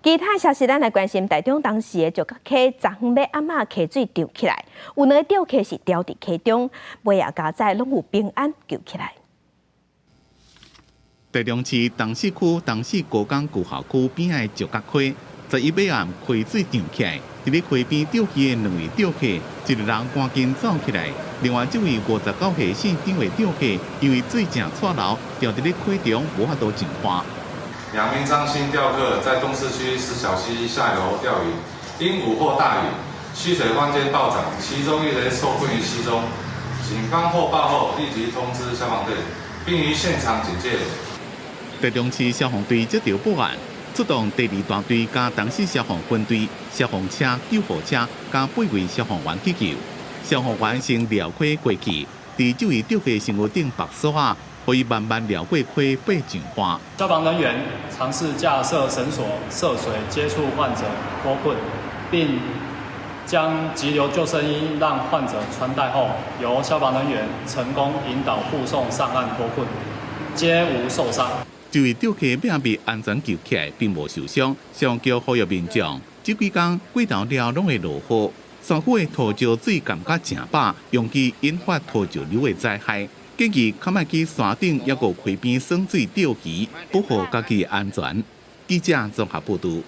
其他消息，咱來關心台中東勢的石角溪，昨昏欲暗仔溪水漲起來，有兩個釣客是牢佇溪中，尾仔佳哉攏有平安救起來。台中市東勢區東勢高工舊校區邊仔的石角溪，11仔暗溪水漲起來，佇咧溪邊釣魚的兩位釣客，一个人趕緊走起來，另外這位59歲姓張的釣客，因為水正掣流，牢佇咧溪中無法度上岸。兩名張姓釣客在東勢區石小溪下游釣魚，因午後大雨，溪水忽間暴漲，其中一人受困於溪中。警方獲報後立即通知消防隊，並於現場警戒。台中市消防隊接到報案，出動第二大隊佮東勢消防分隊、消防車、救護車佮八位消防員去救。消防員先掠溪過去，佇這位釣客身軀頂縛索仔，予伊慢慢掠過溪爬上岸。消防人員嘗試架設繩索涉水接觸患者脫困，並將急流救生衣讓患者穿戴後，由消防人員成功引導護送上岸脫困，皆無受傷。這位釣客尾仔被安全救起來，並無受傷。消防局呼籲民眾，這幾工過頭了攏會落雨，山區的土石水感覺誠飽，容易引發土石流的災害。建議較莫去山頂抑閣溪邊耍水釣魚，保護家己的安全。記者綜合報導。